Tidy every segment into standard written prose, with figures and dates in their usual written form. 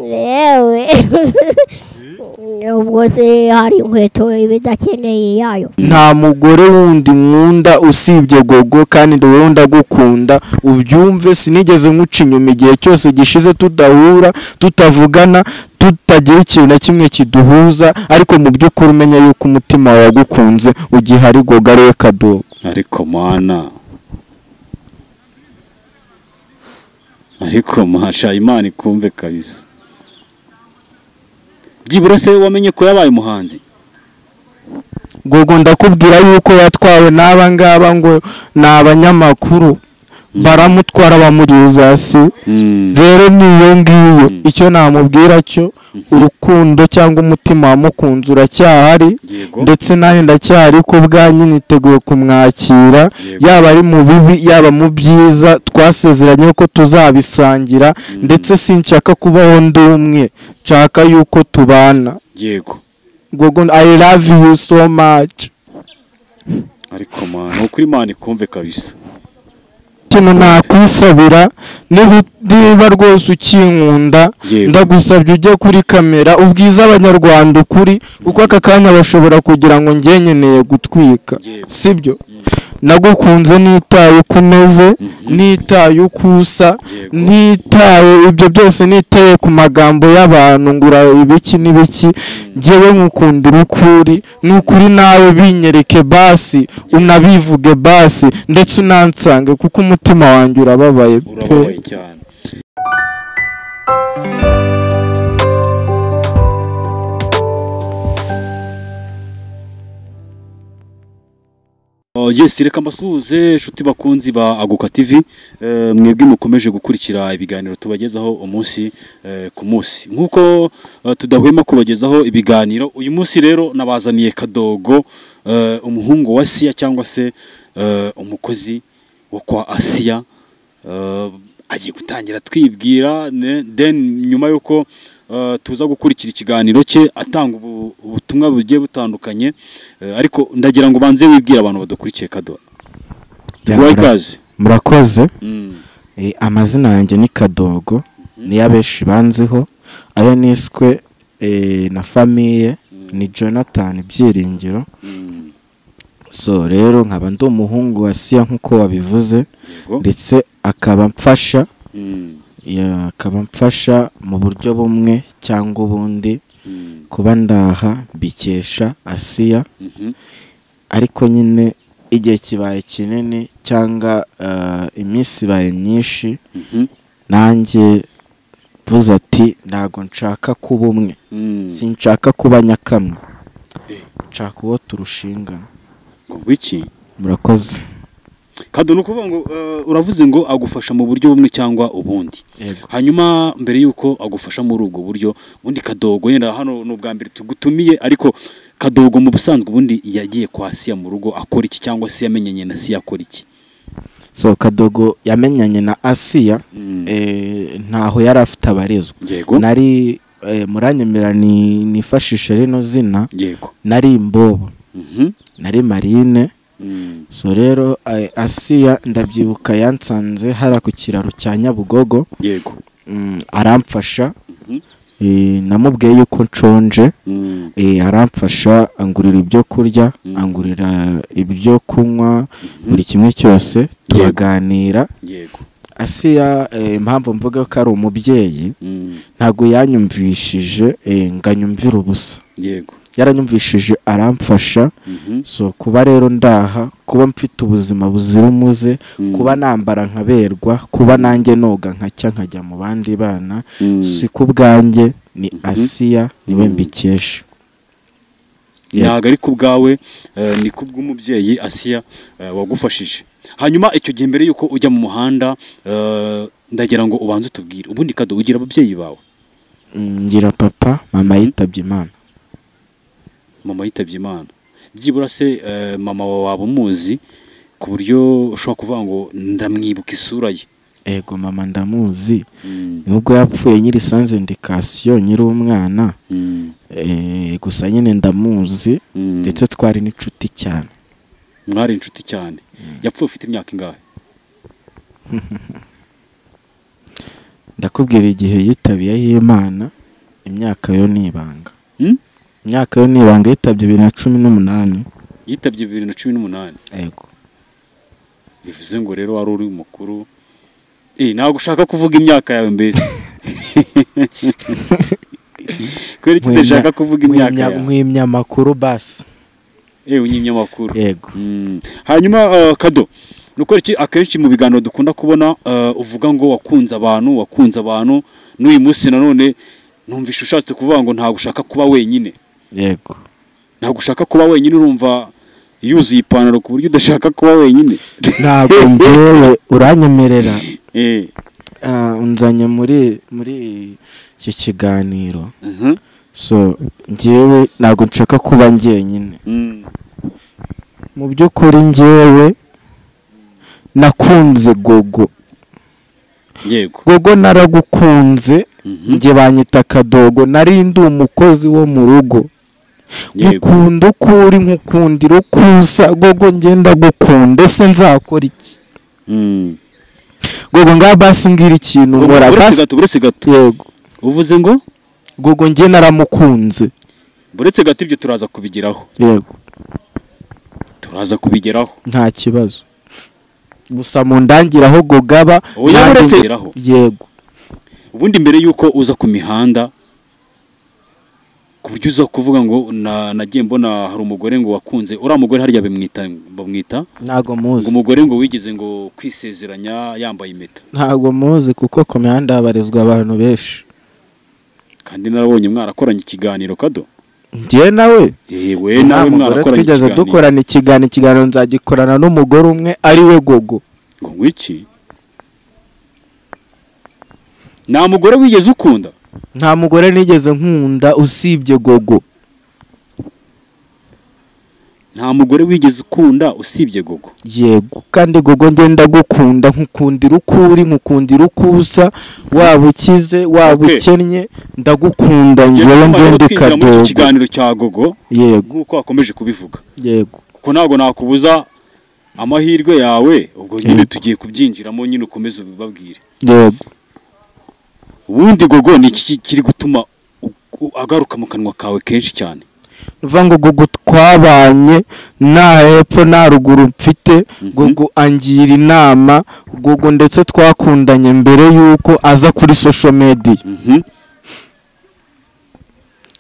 Yewe, ubwo se hari inkweto ibidakeneye yayo? Nta mugore wundi nkunda usibye Gogo, kandi wowe ndagukunda ubyumve. Sinigeze nkuca inyuma igihe cyose gishize tudahura, tutavugana, tutagira ikintu na kimwe kiduhuza, ariko mu by'ukuri umenya yuko umutima wawe wagukunze ugihari. Gogo ariwe Kadogo. Ariko mana, ariko masha, Imana ikumve kabisa. Byibura se wamenye ko yabaye umuhanzi? Gogo, ndakubwira yuko yatwawe n'aba ngaba ngo ni abanyamakuru, baramutwara bamugeza hasi. Rero niyo ngiyo icyo namubwira cyo, urukundo cyangwa umutima wamukunze uracyahari, ndetse nanjye ndacyahari ku bwanjye, niteguye kumwakira, yaba ari mu bibi, yaba mu byiza. Twasezeranye ko tuzabisangira, ndetse sinshaka kubaho ndi umwe, nshaka yuko tubana. Gogo, I love you so much. Ariko mana, ukuri Imana ikumve kabisa. Ikintu nakwisabira, niba rwose ukinkunda, ndagusabye ujye kuri kamera ubwiza abanyarwanda ukuri, kuko aka kanya bashobora kugira ngo njye nkeneye gutwika, sibyo? Nagukunze nitaye uko umeze, nitaye uko usa, nitaye ibyo byose, nitaye ku magambo y'abantu ngo ibiki n'ibiki. Njyewe nkukundira ukuri, ni ukuri. Nawe binyereke basi, unabivuge basi, ndetse unansange, kuko umutima wanjye urababaye pe. Urababaye cyane. Yes, reka mbasuhuze inshuti bakunzi ba Aguka TV, mwebwe mukomeje gukurikira ibiganiro tubagezaho umunsi ku munsi, nkuko tudahwema kubagezaho ibiganiro. Uyu munsi rero nabazaniye Kadogo, umuhungu wa Asiya cyangwa se umukozi wo kwa Asiya. Agiye gutangira twibwira, then nyuma yuko tuza gukurikira ikiganiro cye atanga ubutumwa bugiye butandukanye, ariko ndagira ngo banze wibwire abantu badukurikiye. Kado, tuguhaye ikaze. Murakoze. Amazina yanjye ni Kadogo, niyo abenshi banziho. Ayo niswe na famille ni Jonathan Byiringiro. So rero nkaba ndi umuhungu wa Asiya nk'uko wabivuze, ndetse akaba mfasha, akaba mfasha mu buryo bumwe cyangwa ubundi. Kuba ndaha bikesha Asiya, ariko nyine igihe kibaye kinini cyangwa iminsi ibaye myinshi, nanjye mvuze ati ntago nshaka kuba umwe, sinshaka kuba nyakamwe, nshaka uwo turushingana. Ngo iki? Murakoze. Kado, ni ukuvuga ngo uravuze ngo agufasha mu buryo bumwe cyangwa ubundi. Hanyuma mbere y'uko agufasha muri ubwo buryo ubundi, Kadogo, yenda hano ni ubwa mbere tugutumiye, ariko Kadogo mu busanzwe ubundi yagiye kwa Asiya mu rugo akora iki, cyangwa se yamenyanye na Asiya akora iki? So Kadogo yamenyanye na Asiya, ntaho yari afite abarezwa. Nari muranyemera nifashishe rino zina, nari imbobo, nari marine. So rero Asiya ndabyibuka yansanze hara ku kiraro cya Nyabugogo. Aramfasha, namubwiye yuko nshonje, aramfasha angurira ibyo kurya, angurira ibyo kunywa, buri kimwe cyose, turaganira. Asiya, impamvu mvuga ko ari umubyeyi, ntabwo yanyumvishije ngo anyumvire ubusa. Yaranyumvishije aramfasha. So kuba rero ndaha, kuba mfite ubuzima buzira umuze, kuba nambara nkaberwa, kuba nanjye noga nkacya nkajya mu bandi bana, si ku bwanjye, ni Asiya, niwe mbikesha. Ntabwo ari ku bwawe, ni ku bw'umubyeyi Asiya wagufashije. Hanyuma icyo gihe mbere yuko ujya mu muhanda, ndagira ngo ubanze utubwire ubundi, Kado, ugira ababyeyi bawe? Ngira papa, mama yitabye Imana. Mama yitabye Imana. Byibura se mama wawe waba umuzi ku buryo ushobora kuvuga ngo ndamwibuka isura ye? Ego, mama ndamuzi, nubwo yapfuye nyiri sans indication, nyiri umwana, gusa nyine ndamuzi, ndetse twari n'inshuti cyane. Mwari inshuti cyane. Yapfuye ufite imyaka ingahe? Ndakubwira igihe yitabiye Imana, imyaka yo ni ibanga. Imyaka yo ni ibanga, yitabye 2018. Yitabye 2018. Yego. Bivuze ngo rero wari uri mukuru. Ntabwo ushaka kuvuga imyaka yawe mbese. Kweri kitashaka kuvuga imyaka yawe. Mwimya makuru basi. Unyimya makuru. Yego. Hanyuma Kado, nuko iki akenshi mu biganiro dukunda kubona uvuga ngo wakunze abantu, n'uyu munsi nanone numvisha ushatse kuvuga ngo ntabwo ushaka kuba wenyine. Yego. Ntabwo ushaka kuba wenyine, urumva yuzuye ipantaro ku buryo udashaka kuba wenyine. Ntabwo njyewe uranyemerera. Unzanye muri iki kiganiro. So njyewe ntabwo nshaka kuba njyenyine. Mu by'ukuri njyewe nakunze Gogo. Yego. Gogo naragukunze, njye banyita Kadogo, nari ndi umukozi wo mu rugo. Nkukunda uko uri, nkukundira uko usa, Gogo ngenda gukunda, ese nzakora iki? Gogo ngaha basi mbwira ikintu nkora. Buretse gato. Yego. Uvuze ngo Gogo njye naramukunze. Buretse gato ibyo turaza kubigeraho. Yego. Turaza kubigeraho. Nta kibazo. Gusa mu ndangiraho Gogaba. Oya, buretse geraho. Yego. Ubundi mbere yuko uza ku mihanda ku buryo uza kuvuga ngo nagiye mbona hari umugore ngo wakunze, uriya mugore harya bamwita ntago muzi. Umugore ngo wigeze ngo kwisezeranya yambaye impeta. Ntago muzi kuko ku mihanda habarizwa abantu benshi. Kandi narabonye mwarakoranye ikiganiro Kado. Njye nawe? Yewe nawe mwarakoranye ikiganiro. Dukorana ikiganiro nzagikorana n'umugore umwe ari we Gogo. Ngo ngwiki? Nta mugore wigeze ukunda? Nta mugore nigeze nkunda usibye Gogo. Nta mugore wigeze ukunda usibye Gogo. Yego, kandi Gogo ngenda gukunda, nkukundira uko uri, nkukundira uko usa, waba ukize waba ukennye, ndagukunda njyewe ngende Kadogo. Muri kiganiro cya Gogo. Yego. Nkuko wakomeje kubivuga. Yego. Kuko ntabwo nakubuza amahirwe yawe, ubwo nyine tugiye kubyinjiramo nyine ukomeze ubibabwire. Yego. Ubundi Gogo ni iki kiri gutuma agaruka mu kanwa kawe kenshi cyane? Uvuga ngo Gogo twabanye nta hepfo nta ruguru mfite, Gogo angira inama, Gogo ndetse twakundanye mbere yuko aza kuri social media.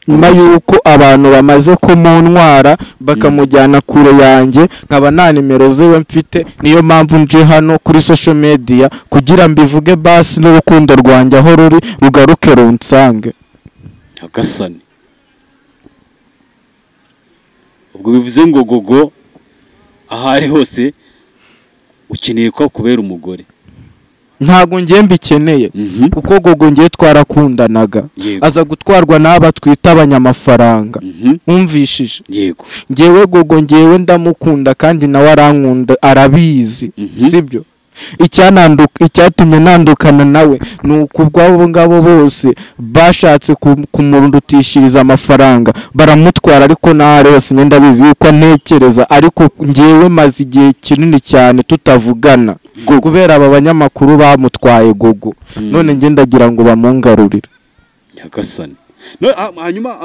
Nyuma yuko abantu bamaze kumuntwara bakamujyana kure yanjye, nkaba nta nimero ziwe mfite, niyo mpamvu nje hano kuri social media kugira mbivuge basi n'urukundo rwanjye aho ruri rugaruke runsange. Agasani. Ubwo bivuze ngo Gogo ahari hose ukeneye ko kubera umugore. Ntago ngiye mbikeneye, kuko Gogo ngiye twarakundanaga, aza gutwarwa n'aba twita abanyamafaranga. Umvishije? Yego. Ngewe Gogo ngewe ndamukunda kandi nawe arankunda, arabizi, sibyo? Icyatumye nandukana nawe ni ukubwabo ngabo bose bashatse kumurundutishiriza amafaranga baramutwara, ariko nahari hose ngenda abizi yuko ntekereza, ariko ngewe maze igihe kinini cyane tutavugana kubera aba banyamakuru bamutwaye Gogo. None nge ndagira ngo bamungarurire. Nyagasani. No, hanyuma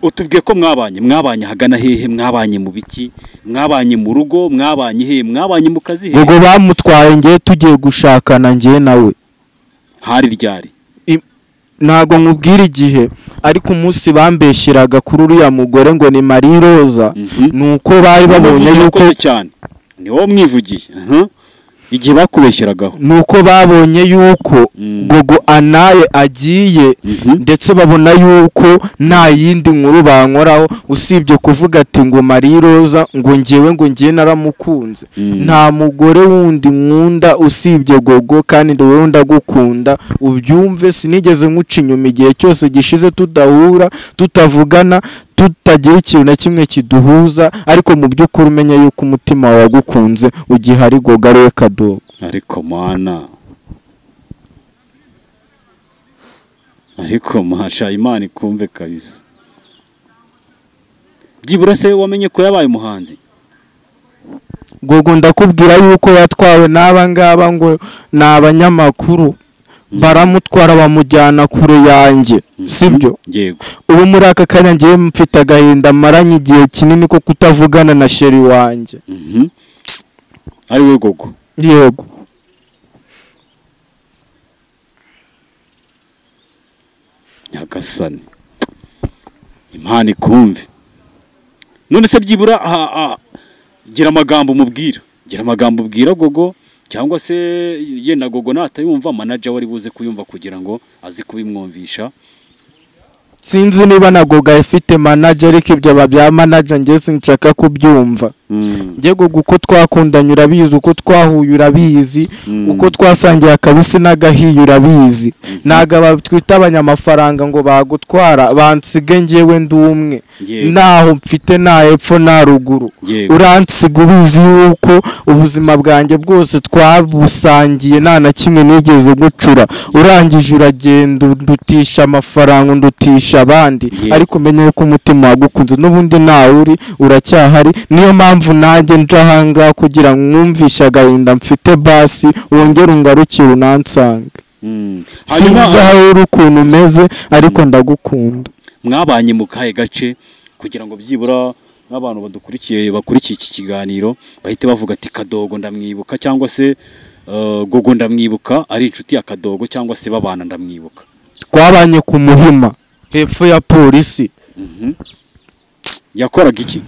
utubwiye ko mwabanye hagana hehe, mwabanye mu biki, mwabanye mu rugo, mwabanye hehe, mwabanye mu kazi hehe? Gogo bamutwaye ngiye tugiye gushakana ngiye nawe. Hari ryari? Ntago nkubwira igihe, ariko umunsi bambeshyiraga kuri uriya mugore ngo ni Marie Roza, nuko bari babonye yuko cyane ni wowe mwivugiye. Igihe bakubeshyeragaho nuko babonye yuko Gogo anaye agiye, ndetse babona yuko nta yindi nkuru bankoraho usibye kuvuga ati ngo Marie Roza ngo ngewe ngo ngiye naramukunze. Nta mugore wundi nkunda usibye Gogo, kandi wowe ndagukunda ubyumve, sinigeze nkuca inyuma igihe cyose gishize tudahura tutavugana tutagira ikintu na kimwe kiduhuza, ariko mu by'ukuri umenye yuko umutima wawe wagukunze ugihari Gogo ari we Kadogo. Ariko mana, ariko masha Imana ikumve kabisa. Byibura se wamenye ko yabaye umuhanzi? Gogo ndakubwira yuko yatwawe n'aba ngaba ngo ni abanyamakuru. Baramutwara bamujyana kure yanjye, sibyo? Yego. Ubu muri aka kanya ngiye mfite agahinda maranye igihe kinini ko kutavugana na sheri wanjye. Ari we Gogo. Yego. Nyagasani, Imana ikumve. None se byibura gira amagambo umubwira, gira amagambo ubwira Gogo, cyangwa se yenda Gogo natayumva manager wari buze kuyumva kugira ngo azi kubimwumvisha. Sinzi niba na Gogo ifite manager, ariko ibyo bya manager ngiye sinshaka kubyumva. Ngiye Gogo uko twakundanye urabizi, uko twahuye urabizi, uko twasangiye akabisi n'agahiye urabizi. Ntago batwita abanyamafaranga ngo bagutwara bansige ngewe ndi umwe, naho mfite nta hepfo nta ruguru. Uransiga ubizi yuko ubuzima bwanjye bwose twabusangiye nta na kimwe nigeze gucura. Urangije uragenda undutisha amafaranga, undutisha abandi, ariko umenye yuko umutima wagukunze n'ubundi nawe uri uracyahari. Niyo mpamvu nanjye nje ahangaha kugira ngo mwumvishe agahinda mfite, basi wongere ungarukire unansange. Sinzi aho uri ukuntu umeze, ariko ndagukunda. Mwabanye mu kahe gace kugira ngo byibura n'abantu badukurikiye bakurikiye iki kiganiro bahite bavuga ati Kadogo ndamwibuka, cyangwa se Gogo ndamwibuka ari inshuti ya Kadogo, cyangwa se babana ndamwibuka? Twabanye ku Muhima hepfo ya polisi. Yakoraga iki?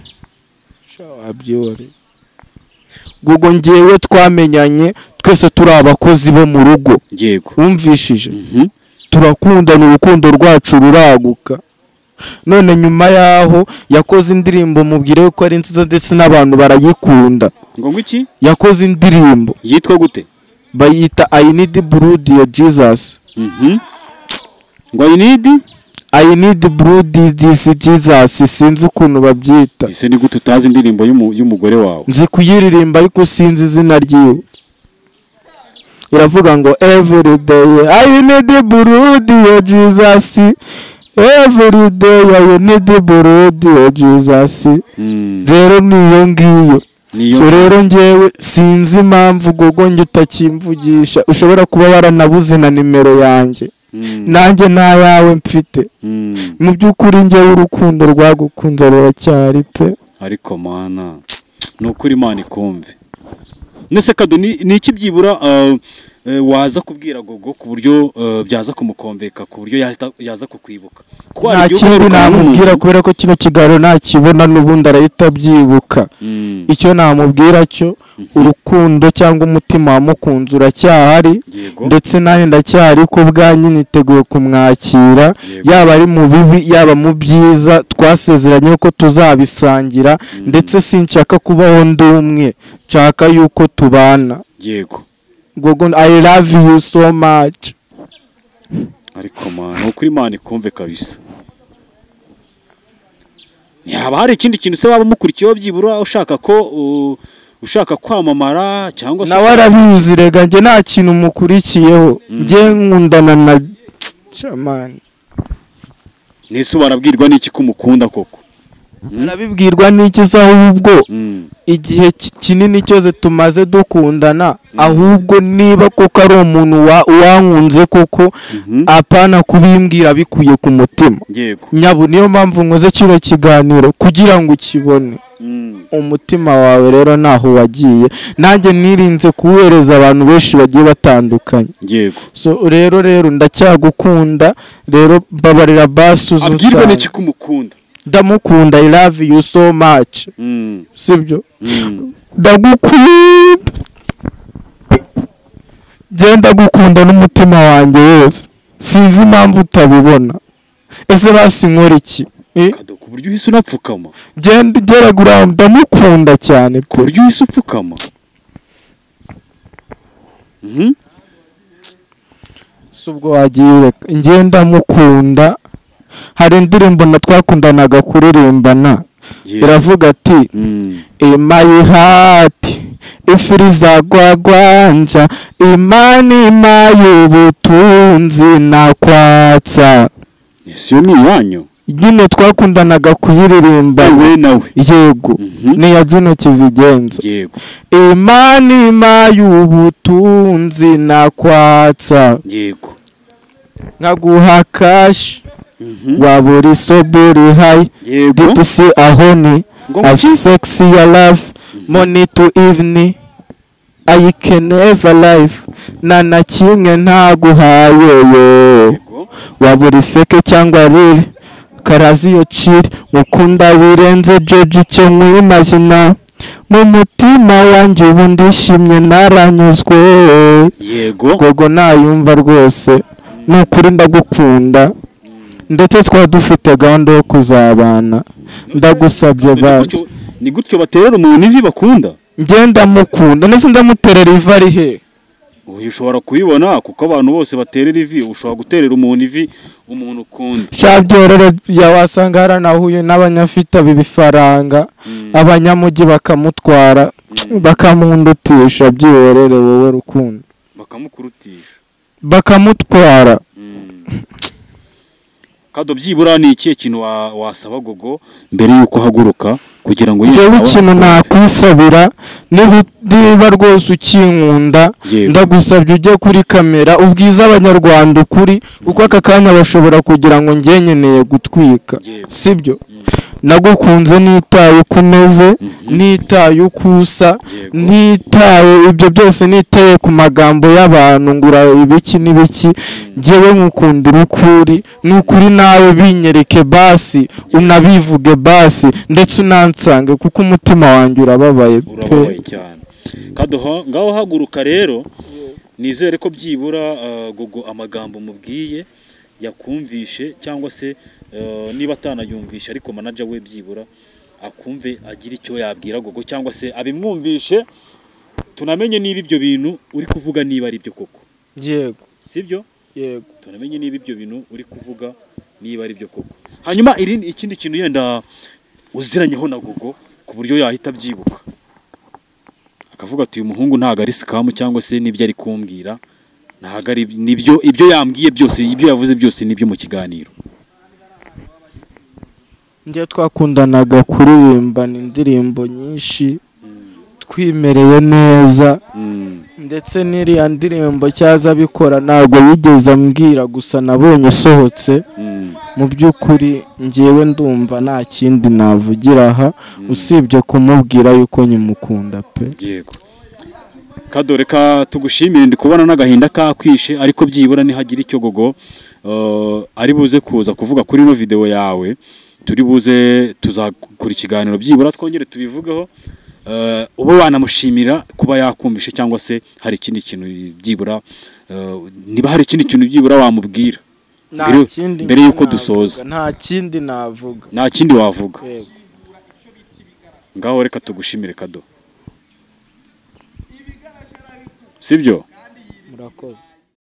Gogo ngewe twamenyanye twese turi abakozi bo mu rugo. Yego. Wumvishije? Turakundana, urukundo rwacu ruraguka. None nyuma yaho yakoze indirimbo mubwire ko ari nziza ndetse n'abantu barayikunda. Ngo ngwiki? Yakoze indirimbo yitwa gute? Bayita I need blood ya Jesus. Ngo I need? I need blood this Jesus, sinzi ukuntu babyita. Ese ni gute utazi indirimbo y'umugore wawe? Nzi kuyiririmba ariko sinzi izina ryiwe. Iravuga ngo every day I need blood ya Jesus, every day I need blood ya Jesus. Rero niyo ngiyo. So rero ngewe sinzi impamvu Gogo njye utakimvugisha, ushobora kuba waranabuze na nimero yanjye. Nanjye nta yawe mfite. Mu by'ukuri ngewe urukundo rwagukunze ruracyari pe. Ariko mana, ni ukuri Imana ikumve. Nese Kado, ni iki byibura waza kubwira Gogo ku buryo byaza kumukomveka, ku buryo yaza kukwibuka? Nta kindi namubwira kubera ko kino kiganiro nakibona n'ubundi arahita abyibuka. Icyo namubwira cyo, urukundo cyangwa umutima wamukunze uracyahari, ndetse nanjye ndacyahari ku bwanjye, niteguye kumwakira, yaba ari mu bibi yaba mu byiza, twasezeranye ko tuzabisangira, ndetse sinshaka kubaho ndi umwe, nshaka yuko tubana. Yego. Gogo, I love you so much. Ariko man, ukuri Imana ikumve kabisa. Ntihaba hari ikindi kintu se waba umukurikiyeho byibura ushaka ko ushaka kwamamara cyangwa se? Nawe arabizi rega, njye nta kintu mukurikiyeho, njye nkundana na Chamani. Nese barabwirwa n'iki ko umukunda koko? Arabibwirwa n'iki se ahubwo? Igihe kinini cyose tumaze dukundana, ahubwo niba koko ari umuntu wankunze koko, apana kubimbwira bikuye ku mutima. Yego. Nyabu, niyo mpamvu nkoze kino kiganiro kugira ngo ukibone. Umutima wawe rero naho wagiye, nanjye nirinze kuwereza abantu benshi bagiye batandukanye. Yego. So rero ndacyagukunda, rero babarira basi uzunsange. Abwirwa n'iki ko umukunda? Ndamukunda, I love you so much. Sibyo? Ndagukunda. Genda gukunda n'umutima wanjye wose. Sinzi impamvu utabibona. Ese basi nkora iki? Ku buryo uhise unapfukama. Genda geragura, ndamukunda cyane ku buryo uhise upfukama. Subwo wagiye reka. Ngenda mukunda. Hari indirimbo na twakundanaga kuririmbana. Iravuga ati in my heart ifiriza gwagwanja imani mayubutunzi nakwatsa. Ese ni yanyu? Nyine twakundanaga kuyiririmba we nawe. Yego. Ni ya Juno Kizigenza. Yego. Imani mayubutunzi nakwatsa. Yego. Nkaguha cash. Waburi soburi high. DPC ahoni. As flex your love. Money to evening. I can never live. Nana kimwe ntaguhaye yo. Waburi fake cyangwa real. Karazi yo chill. Mukunda wirenze George icyo nkwimagina. Mu mutima wanjye ubu ndishimye naranyuzwe. Yego. Gogo nayumva rwose. Nukuri ndagukunda. Ndetse twari dufite gahunda yo kuzabana. Ndagusabye basi. Ni gutyo baterera umuntu ivi bakunda. Ngenda mukunda ndetse ndamuterera ivi ari he? Uyu ushobora kubibona kuko abantu bose baterera ivi, ushobora guterera umuntu ivi umuntu ukunda. Cyabyorero ya wasanga haranahuye n'abanyafita bibifaranga, abanyamugi bakamutwara, bakamundutisha byorere wowe rukundo. Bakamukurutisha. Bakamutwara. Kado byibura ni ikihe kintu wasaba Gogo mbere yuko haguruka kugira ngo yewe ikintu nakwisabira niba rwose ukinkunda ndagusabye ujye kuri kamera ubwiza abanyarwanda ukuri uko aka kanya bashobora kugira ngo njye nkeneye gutwika sibyo. Nagukunze nitaye uko umeze, nitaye uko usa, nitaye ibyo byose, nitaye ku magambo y'abantu ngura ibiki n'ibiki. Njyewe nkukundira ukuri, n'ukuri nawe binyereke basi, unabivuge basi, ndetse unansange kuko umutima wanjye urababaye pe. Urababaye cyane. Kadoho ngaho haguruka rero, nizere ko byibura Gogo amagambo mubwiye yakumvishe cyangwa se niba atanayumvishe ariko manager we byibura akumve agira icyo yabwira Gogo cyangwa se abimwumvishe, tunamenye niba ibyo bintu uri kuvuga niba ari byo koko. Yego. Sibyo? Yego. Tunamenye niba ibyo bintu uri kuvuga niba ari byo koko. Hanyuma irindi ikindi kintu yenda uziranyeho na Gogo ku buryo yahita byibuka akavuga ati uyu muhungu ntago ari scam cyangwa se nibyo ari kumbwira ntago ari nibyo, ibyo yambwiye byose, ibyo yavuze byose nibyo mu kiganiro. Njye twakundanaga kuririmbana indirimbo nyinshi twimereye neza, ndetse n'iriya ndirimbo cyaza bikora ntago yigeze ambwira, gusa nabonye isohotse. Mu by'ukuri njyewe ndumva nta kindi navugira aha usibye kumubwira yuko nyimukunda pe. Yego. Kado reka tugushimire, ndi kubona n'agahinda kakwishe ariko byibura nihagira icyo Gogo ari buze kuza kuvuga kuri no video yawe, turi buze tuzakora ikiganiro byibura twongere tubivugeho, ube wanamushimira kuba yakumvishe cyangwa se hari ikindi kintu byibura, niba hari ikindi kintu byibura wamubwira mbere yuko dusoza. Nta kindi navuga. Nta kindi wavuga. Ngaho reka tugushimire Kado. Sibyo? Murakoze.